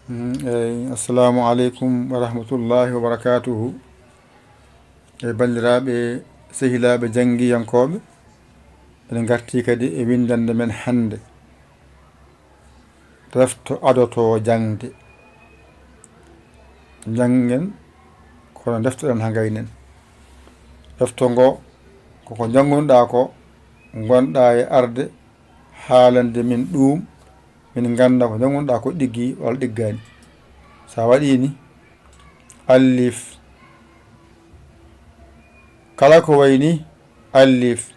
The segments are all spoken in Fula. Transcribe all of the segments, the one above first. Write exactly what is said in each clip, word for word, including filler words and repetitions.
Mm, eyi, assalamu aleykum wa rahmatullahi wa barakatuhu. E banndiraaɓe, sehilaaɓe janngiyankooɓe, eɗen ngarti kadi e winndannde men hannde. Refto adoto jaŋde. Njanngen kono ndeftoɗen haa ngaynen. Refto ngo, koko njanngunoɗaa ko, ngonɗaa e arde haalande min ɗuum, min ngannda ko njanngunoɗaa ko ɗiggi walla ɗiggaani. So a waɗii ni, allif. Kala ko wayi ni, allif.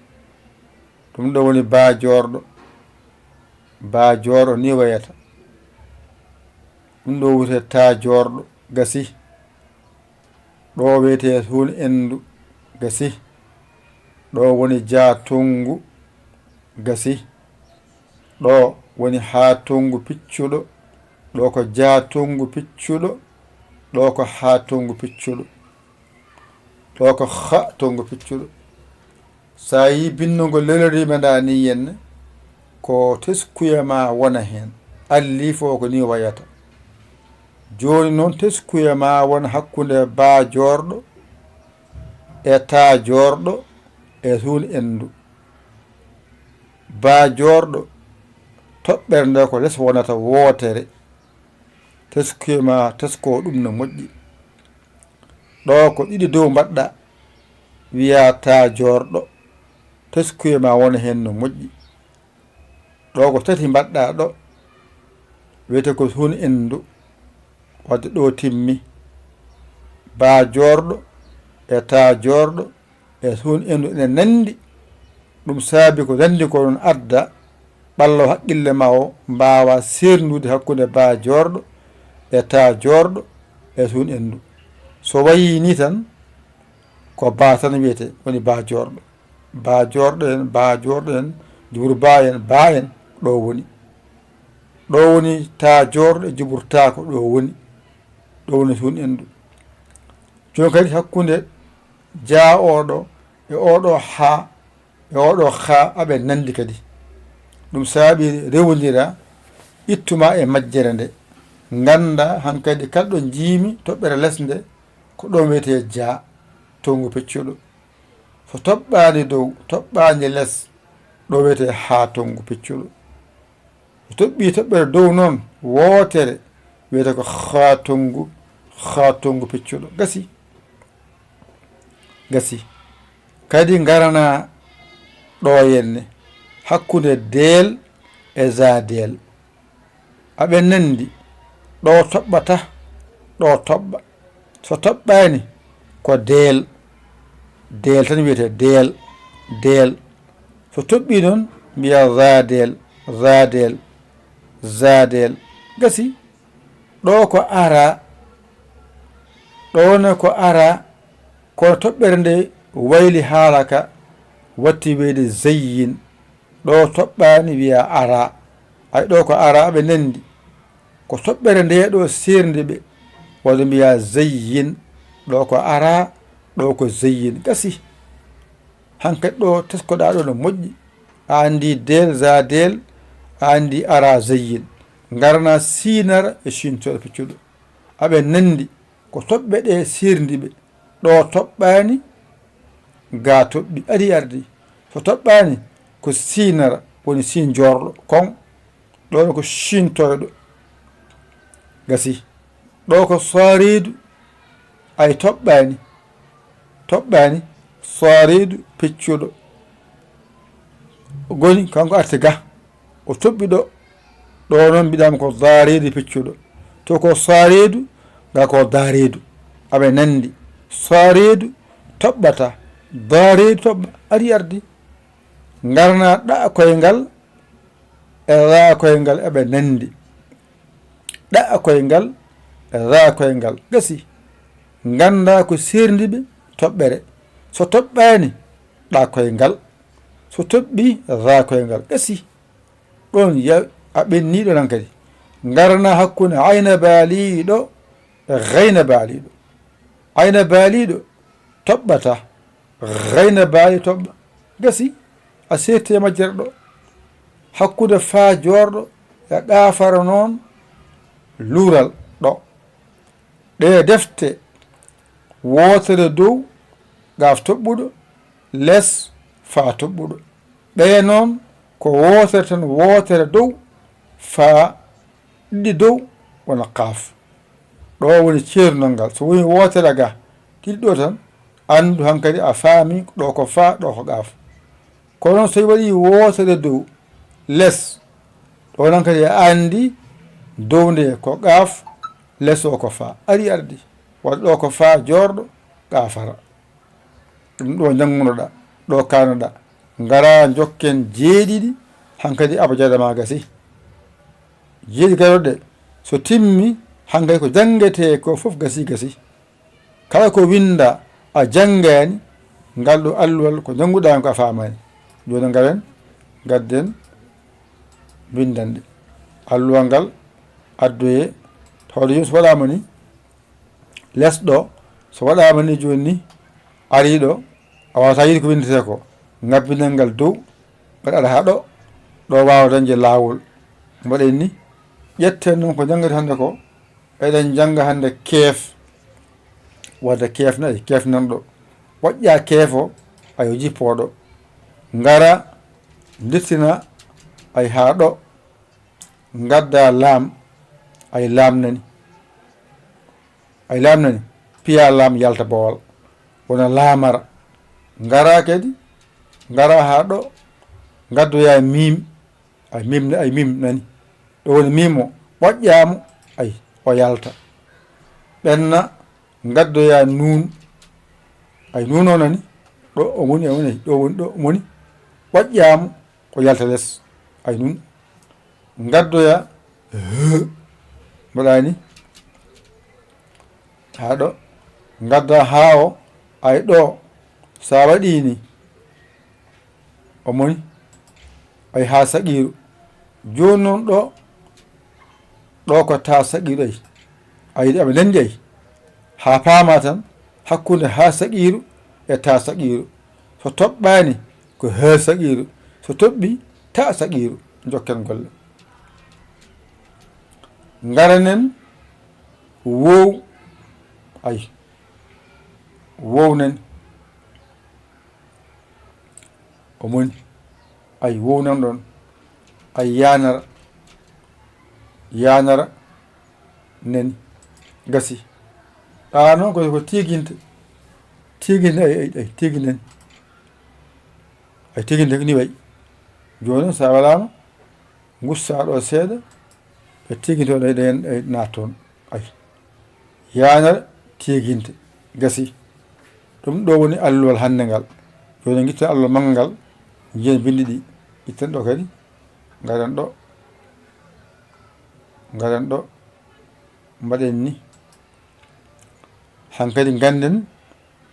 Ɗum ɗo woni baa joorɗo. Baa joorɗo ni wayata. Ɗum ɗo wiyetee taa joorɗo, gasi. Ɗo wiyetee huun enndu, gasi. Ɗo woni jaa tonngu, gasi. Ɗo woni haa tonngu piccuɗo. Ɗo ko jaa tonngu piccuɗo. Ɗo ko haa tonngu piccuɗo. Ɗo ko ha tonngu piccuɗo. So a yii binndol ngol leloriima ndaa nii henne, ko teskuya maa wona heen. Allif o ko nii wayata. Jooni noon teskuya maa wona hakkunde baa joorɗo e taa joorɗo e huun enndu. Baa joorɗo, toɓɓere nde ko les wonata wootere. Teskuya maa teskoo ɗum no moƴƴi. Ɗo ko ɗiɗi dow mbaɗɗaa, wiyaa taa joorɗo, teskuya maa wona heen no moƴƴi. Ɗo ko tati mbaɗɗaa ɗo, wiyetee ko huun enndu, wadde ɗo timmi. Baa joorɗo e taa joorɗo e huun enndu ene nanndi. Ɗum saabi ko nanndi ko ɗon adda, ɓallo haqqille ma o mbaawa seerndude hakkunde baa joorɗo e taa joorɗo e huun enndu. So wayii ni tan, ko baa tan wiyetee, woni baa joorɗo. Baa joorɗo en, baa joorɗo en, jubur baa en, baa en, ɗo woni. Ɗo woni taa joorɗo e jubur taa ko ɗo woni. Ɗo woni huun enndu. Jooni kadi hakkunde jaa oɗo e oɗo haa e oɗo haa aɓe nanndi kadi. Ɗum saabi rewondira ittu ma e majjere nde. Ngannda hankadi kala ɗo njiimi toɓɓere les nde ko ɗo wiyetee jaa, tonngu peccuɗo. So toɓɓaani dow, toɓɓaani les, ɗo wiyetee haa tonngu peccuɗo. So toɓɓii toɓɓere dow noon wootere, wiyetee ko haa tonngu, haa tonngu peccuɗo. Gasi. Gasi. Kadi ngaranaa ɗo henne, hakkunde deel e zaadeel. Aɓe nanndi, ɗo toɓɓata, ɗo toɓɓa. So toɓɓaani, ko deel. Deel tan wiyetee, deel, deel. So toɓɓii noon, mbiyaa zaadeel, zaadeel, zaadeel. Gasi, ɗo ko araa, ɗo ne ko araa, kono toɓɓere nde wayli haala ka, watti wiyde zayyin. Ɗo toɓɓaani, wiyaa araa. Ay, ɗo ko araa, aɓe nanndi. Ko toɓɓere nde ɗo seerndi ɓe, walla mbiyaa zayyin. Ɗo ko araa, ɗo ko zayyin. Gasi. Hankadi ɗo teskoɗaa ɗo no moƴƴi. A anndi deel, zaadeel, a anndi araa, zayyin. Ngaranaa siinara e ciintooɗo peccuɗo. Aɓe nanndi ko toɓɓe ɗe seerndi ɓe. Ɗo toɓɓaani, gaa toɓɓi, ari ardi. So toɓɓaani, ko siinara, woni siin joorɗo, kon. Ɗo ne ko ciintooɗo. Gasi. Ɗo ko saareedu, ay toɓɓaani. Toɓɓaani, saareedu peccuɗo. Goni, kanko arti ga. O toɓɓi ɗo. Ɗo noon mbiɗam ko daareedu peccuɗo. To ko saareedu, ga ko daareedu. Aɓe nanndi. Saareedu toɓɓata. Daareedu toɓɓa. Ari ardi. Ngarna ɗa koyngal e ra koyngal aɓe nanndi. Ɗa koyngal e ra koyngal. Gasi. Ngannda ko seerndi ɓe toɓɓere. So toɓɓaani, ɗa koyngal. So toɓɓi, ra koyngal. Gasi. Ɗon ya-, a ɓenniiɗo nan kadi. Ngarna hakkunde ayna baaliiɗo e gayna baaliiɗo. Ayna baaliiɗo toɓɓata, gayna baali toɓɓa. Gasi, a seerti e majjere ɗo. Hakkunde faa joorɗo e ɗaafara noon, luural ɗo. Ɗee defte, wootere dow, qaaf toɓɓuɗo, les, faa toɓɓuɗo. Ɗee noon ko wootere tan, wootere dow, faa ɗiɗi dow, wona qaaf. Ɗo woni ceernungal ngal. So woni wootere ga, ɗiɗi ɗo tan, anndu hankadi a faami ɗo ko faa, ɗo ko qaaf. Kono so waɗi wootere dow, les, ɗo noon kadi a anndi dow nde ko qaaf, les o ko faa. Ari ardi, waɗa ɗo ko faa joorɗo, qaafara. Ɗum ɗo njanngunoɗa, ɗo kaanoɗa. Ngara njokken jeeɗiɗi, hankadi abajada ma gasi. Jeeɗi garoɗe, so timmi, hankadi ko janngetee ko fof gasi, gasi. Kala ko winnda a janngaani, ngal ɗo alluwal ko njannguɗaa ko a faamaani. Jooni ngaren, ngadden winndanɗe. Alluwal ngal addoyee, tawde jooni so waɗaama ni, les ɗo, so waɗaama ni jooni ni, arii ɗo, a waawataa yiide ko winndetee ko. Ngabbinen ngal dow, mbaɗa haa ɗo, ɗo waawa dañde laawol. Mbaɗen ni, ƴetten noon ko njannguɗen hannde ko, eɗen njannga hannde keef. Wadde keef nayi, keef nan ɗo. Ɓoƴƴa keef o, ayo jippoo ɗo. Ngara, ndittina, ay haa ɗo. Ngadda laam, ay laam nani. Ay laam nani. Piya laam yalta bowal. Wona laamara. Ngara kadi, ngara haa ɗo. Ngaddoya miim. Ay mim, ay mim nani. Ɗo woni mim o. Ɓoƴƴaamo, ay, o yalta. Ɓenna, ngaddoya nuun. Ay nuun o nani. Ɗo o woni, o woni, ɗo woni, ɗo o woni. Ɓoƴƴaamo, o yalta les. Ay nuun. Ngaddoya, hee. Mbaɗa ni. Haa ɗo. Ngadda haa o, ay ɗo. Sa waɗi ni. O moni, ay haa saqiiru. Jooni noon ɗo, ɗo ko taa saqiiru ay. Ay, aɓe ndenndi ay. Haa paama tan, hakkunde haa saqiiru e taa saqiiru. So toɓɓaani, ko hee saqiiru. So toɓɓi, taa saqiiru. Njokken golle. Ngaranen, woow, ay. Woow nen. O moni, ay, wownan ɗon, ay, yaanara, yaanara nani, gasi. Ɗa noon ko, ko tiiginte, tiiginte, ay, ay, ay, tiiginte nani. Ay, tiiginte ko ni wayi. Jooni noon, so a walaama, ngussa ɗo seeɗa, ɓe tiiginte ɗo, ɗo, ɗo, naat toon. Ay. Yaanere tiiginte, gasi. Ɗum ɗo woni alluwal hannde ngal. Jooni ngitten alluwal manngal ngal, njiyen binndi ɗi. Itten ɗo kadi, ngaren ɗo, ngaren ɗo, mbaɗen ni. Hankadi ngannden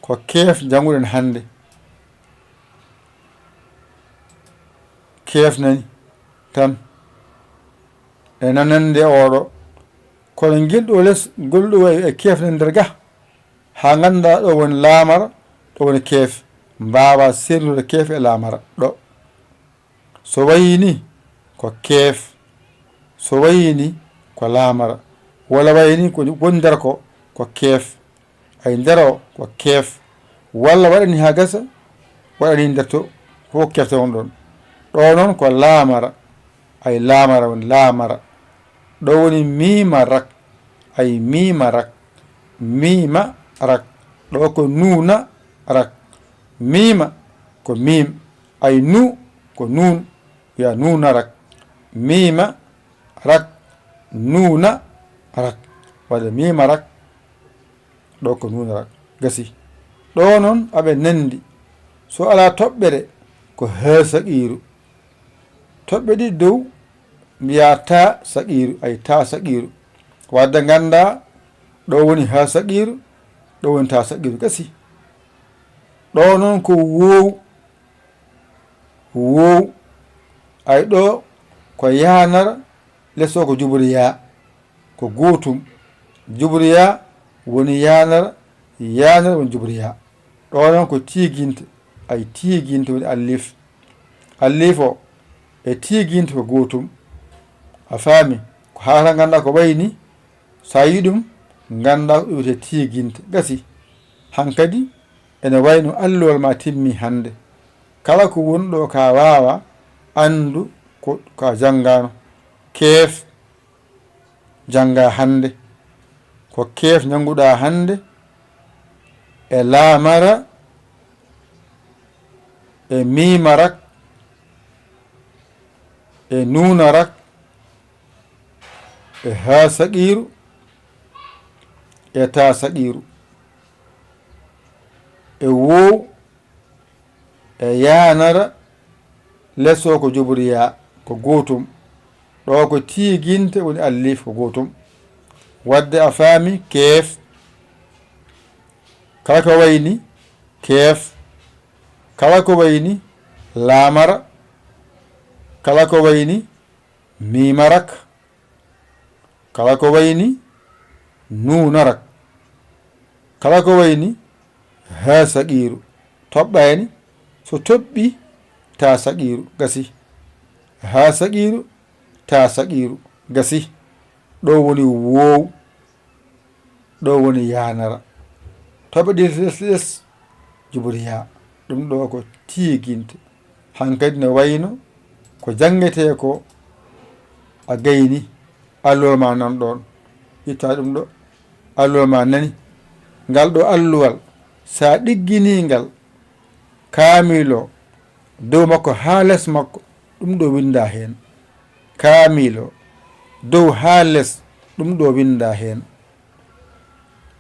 ko keef njannguɗen hannde. Keef nani tan. E nanande oɗo. Kono ngel ɗo les, ngol ɗo wayi e keef nani nder ga. Haa ngannda ɗo woni laamara, ɗo woni keef. Mbaawa seernude keef e laamara. Ɗo. So wayi ni ko keef. So wayi ni ko laamara. Walla wayi ni ko woni nder ko, ko keef. Ay, nder o ko keef. Walla waɗani haa gasa, waɗani nder to, fof keefte won ɗon. Ɗo noon ko laamara. Ay, laamara woni laamara. Ɗo woni miima rak. Ay, miima rak. Miima rak. Ɗo ko nuuna rak. Miima ko miim. Ay, nu ko nuun. Wiya nuuna rak. Miima rak. Nuuna rak. Waɗa miima rak. Ɗo ko nuuna rak. Gasi. Ɗo noon aɓe nanndi. So alaa toɓɓere ko hee saqiiru. Toɓɓe ɗiɗi dow mbiyaa taa saqiiru, ay taa saqiiru. Wadde ngannda ɗo woni haa saqiiru, ɗo woni taa saqiiru. Gasi. Ɗo noon ko woow, woow. Ay ɗo ko yaanara, les o ko juburiyaa. Ko gootum. Juburiyaa woni yaanara, yaanara woni juburiyaa. Ɗo noon ko tiiginte, ay tiiginte woni allif. Allif o e tiiginte ko gootum. A faami? Ko haata ngannda ko wayi ni, So a yii ɗum, nganndaa ko ɗum wiyetee tiiginte. Gasi. Hankadi, ene wayno alluwal ma timmi hannde. Kala ko woni ɗo ka waawa, anndu ko ka janngaano. Keef jannga hannde. Ko keef njannguɗaa hannde e laamara e miimarak e nuunarak e haa saqiiru e taa saqiiru e woow e yaanara. Leso ko juburiya ko gootum. Ɗo ko tiiginte woni allif ko gootum. Wadde a faami keef. Kala ko wayni keef. Kala ko wayni laamara. Kala ko wayni miimarak. Kala ko wayni nuunarak. Kala ko wayni haa saqiiru. Toɓɓaani, so toɓɓi taa saqiiru gasi. Haa saqiiru taa saqiiru gasi. Ɗo woni woow. Ɗo woni yaanara. Toɓɓe ɗiɗi les les juburiya. Ɗum ɗo ko tiiginte. Hankadi no wayno ko janngetee ko a gayni alluwal ma nan ɗoon. Itta ɗum ɗo alluwal ma nani. Ngal ɗo alluwal, so a ɗigginii ngal, kaamil o, dow makko haa les makko, ɗum ɗo winndaa heen. Kaamil o, dow haa les, ɗum ɗo winndaa heen.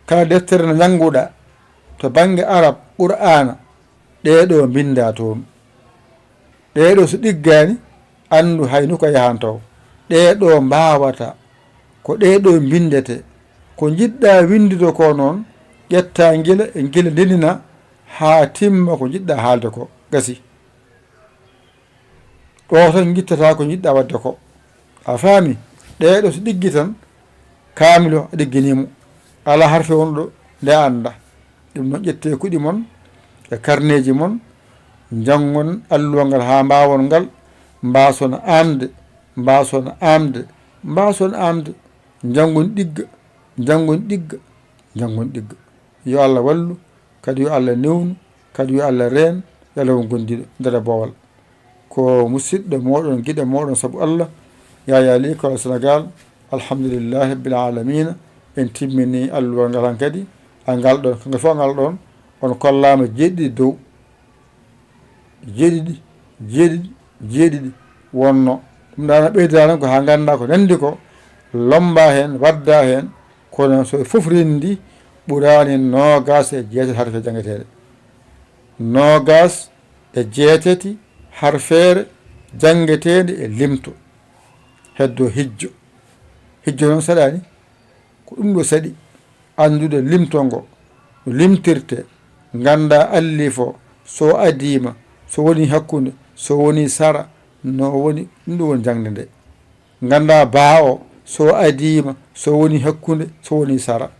Kala deftere nde njannguɗaa to bannge Arab, Qur'aana, ɗee ɗo mbinndaa toon. Ɗee ɗo so ɗiggaani, anndu hay nokku a yahanto. Ɗee ɗo mbaawata, ko ɗee ɗo mbinndetee. Ko njiɗɗaa winndude ko noon, ƴettaa ngila e ngila ndendina haa timma ko njiɗɗaa haalde ko. Gasi. Ɗo tan ngittataa ko njiɗɗaa waɗde ko. A faami? Ɗee ɗo so ɗiggi tan, kaamil o a ɗigginii mo. Alaa harfe wonɗo nde a anndaa. Ɗum noon, ƴettee kuɗi mon e karneeji mon, njanngon alluwal ngal haa mbaawon ngal, mbaason aamde, mbaason aamde, mbaason aamde. Njanngon ɗigga, njanngon ɗigga, njanngon ɗigga. Yo Allah wallu, kadi yo Allah newnu, kadi yo Allah reen, yo Allah won gondiiɗo nder e boowal. Ko musidɗo mooɗon, giɗo mooɗon sabu Allah, Yaya Ly, Kolda Senegaal. Alhamdulillahi Rabbil Aalamiina, en timmini alluwal ngal hankadi. A ngal ɗon, ko ngal fof ngal ɗon, on kollaama jeeɗiɗi dow. Jeeɗiɗi, jeeɗiɗi, jeeɗiɗi wonno. Ɗum ɗaana ɓeydaano ko haa nganndaa ko nanndi ko, lommba heen, wadda heen, kono so e fof renndi, ɓuraani noogaas e jeetati harfe janngeteeɗe. Noogaas e jeetati harfeere janngeteende e limto. Heddo hijjo. Hijjo noon saɗaani, ko ɗum ɗo saɗi. Anndude limto ngo no limtirte, ngannda allif o, so adiima, so woni hakkunde, so woni sara, no woni, ɗum ɗo woni jaŋde nde. Ngannda baa o, so adiima, so woni hakkunde, so woni sara.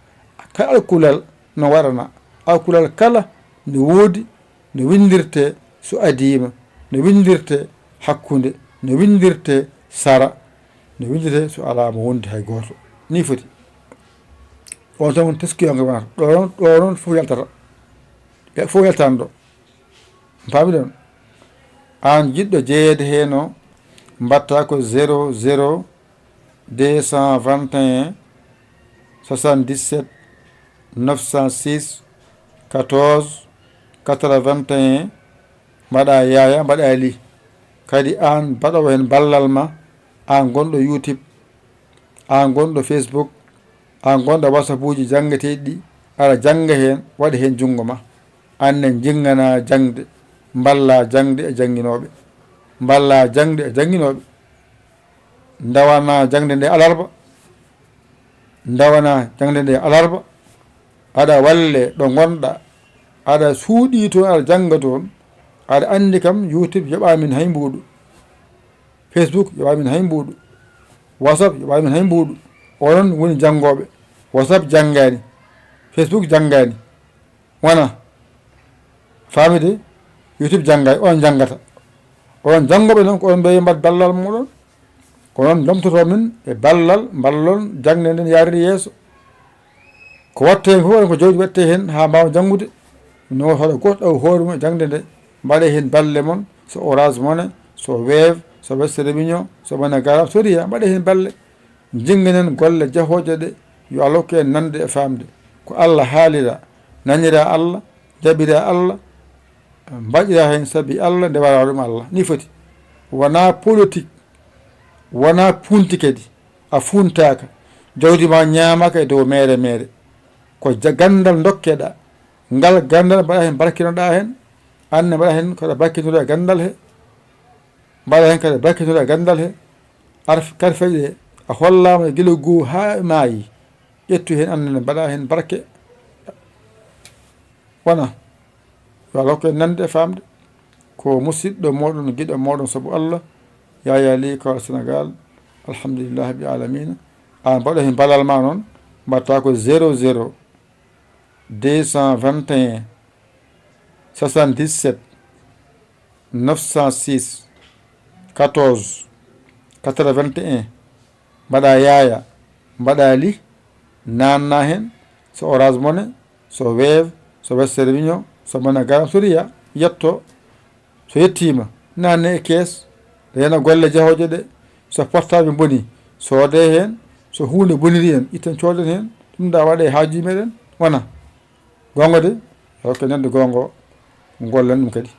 Kala alkulal no waɗana, alkulal kala no woodi no winndirtee so adiima, no winndirtee hakkunde, no winndirtee sara, no winndirtee so alaa mo wondi hay gooto. Nii foti. On tan woni teskiyonke wonata. Ɗo noon, ɗo noon fof yaltata. E fof yaltata ɗo. Paamiɗon? Aan jiɗɗo jeyeede heen o, mbaɗta ko zéro zéro deux cent vingt et un soixante-dix-sept neuf cent six quatorze quatre-vingt-un, mbaɗa Yaya, mbaɗa Ly. Kadi aan baɗoowo heen ballal ma, aan gonɗo YouTube, aan gonɗo Facebook, aan gonɗo WhatsAppuuji janngeteeɗi ɗi, aɗa jannga heen, waɗa heen junngo ma. Aan ne njinnganaa jaŋde, mballaa jaŋde e jannginooɓe. Mballaa jaŋde e jannginooɓe. Ndawanaa jaŋde nde alarba. Ndawanaa jaŋde nde alarba. Aɗa walle ɗo ngonɗaa. Aɗa suuɗii toon, aɗa jannga toon. Aɗa anndi kam, YouTube yoɓaa min hay mbuuɗu. Facebook yoɓaa min hay mbuuɗu. WhatsApp yoɓaa min hay mbuuɗu. Onon woni janngooɓe. WhatsApp janngaani. Facebook janngaani. Wona. Faamide? YouTube janngaay, on janngata. On janngooɓe noon, ko on mbeyi mbaɗ ballal muɗon. Ko noon lomtotoo min e ballal, mballon jaŋde nden yaariri yeeso. Ko waɗtee heen fof, ko jawdi waɗtee heen haa mbaawa janngude. No hoto gooto ɗaw hoore mum e jaŋde nde. Mbaɗee heen balle mon, so Orange Money, so Wave, so Western Union, so MoneyGram, so Ria, mbaɗee heen balle. Njinnganen golle jahooje ɗe, yo Allah hokku en nande e faamde. Ko Allah haalira, nanira Allah, jaɓira Allah, mbaɗira heen sabi Allah, ndewara ɗum Allah. Ni foti. Wonaa politique, wonaa punti kadi. A funtaaka. Jawdi ma ñaamaaka e dow meere meere. Ko ja-, ganndal ndokkeɗaa. Ngal ganndal mbaɗa heen, barkinoɗaa heen. Aan ne mbaɗa heen ko ɗa barkinora e ganndal he. Mbaɗa heen kadi barkinora e ganndal he. Arf-, karfeeje ɗe a hollaama e gila goo haa maayi. Ƴettu heen aan ne mbaɗa heen barke. Wona. Yo Allah hokku en nande e faamde. Ko musiɗɗo mooɗon, giɗo mooɗon sabu Allah, Yaya Ly, Kawal Sénégal. Alhamdulillahi rabbil alamina. Aan mbaɗa heen balal ma noon, mbaɗta ko zéro zéro deux cent vingt et un soixante-dix-sept neuf cent six quatorze quatre-vingt-un. Mbaɗa Yaya, mbaɗa Ly, naanna heen, so Orange Money, so Wave, so Western Union, so MoneyGram, so Ria, yetto. So yettiima, naanne e kees, reena golle jahooje ɗe. So portable boni, soodee heen. So huunde boniri en, itten cooden heen. Ɗum ɗa waɗa e haajuuji meɗen, wona. Goonga de, yo hokke nande goonga o, gollen ɗum kadi.